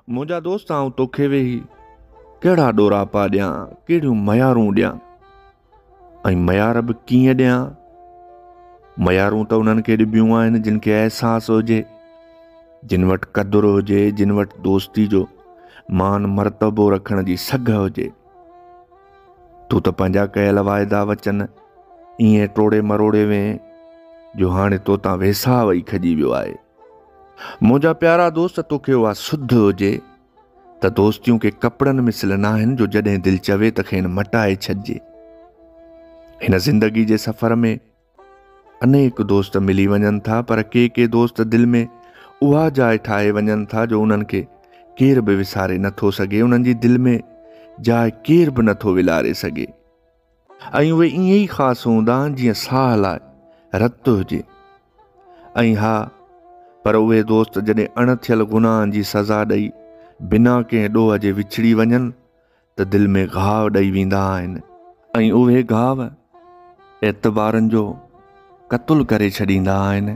منهنجا دوست آئون توکي ويهي ڪهڙا ڏوراپا ڏيان، ڪهڙيون ميارون ڏيان ۽ ميار به ڪيئن ڏيان؟ ميارون ته انهن کي ڏبيون آهن جن کي احساس هجي، جن وٽ قدر هجي، جن وٽ دوستي جو مان مرتبو رکڻ جي سگهه هجي. تون ته پنهنجا ڪيل واعدا وچن ائين ٽوڙي مروڙي وئين جو هاڻي توتان ويساهه ئي کڄي ويو آهي. منهنجا پيارا دوست توکي اها سڌ هجي ته دوستيون ڪي ڪپڙن مثل ناهن جو جڏهن دل چوي ته کين مٽائي ڇڏجي. هن زندگي جي سفر ۾ انيڪ دوست ملي وڃن ٿا پر ڪي ڪي دوست دل ۾ اها جاء ٺاهي وڃن ٿا جو انهن کي ڪير به وساري نٿو سگهي، انهن جي دل ۾ جاء ڪير به نٿو ولاري سگهي. ۽ اهي ائين ئي خاص هوندا آهن جيئن ساهه لاء رت هجي. ۽ ها پر اهي دوست جڏهن اڻ ٿيل گناهن جي سزا ڏئي بنا ڪنهن ڏوهه جي وڇڙي وڃن ته دل ۾ گهاء ڏئي ويندا آهن. ۽ اهي گهاء اعتبارن جو قتل ڪري ڇڏيندا آهن.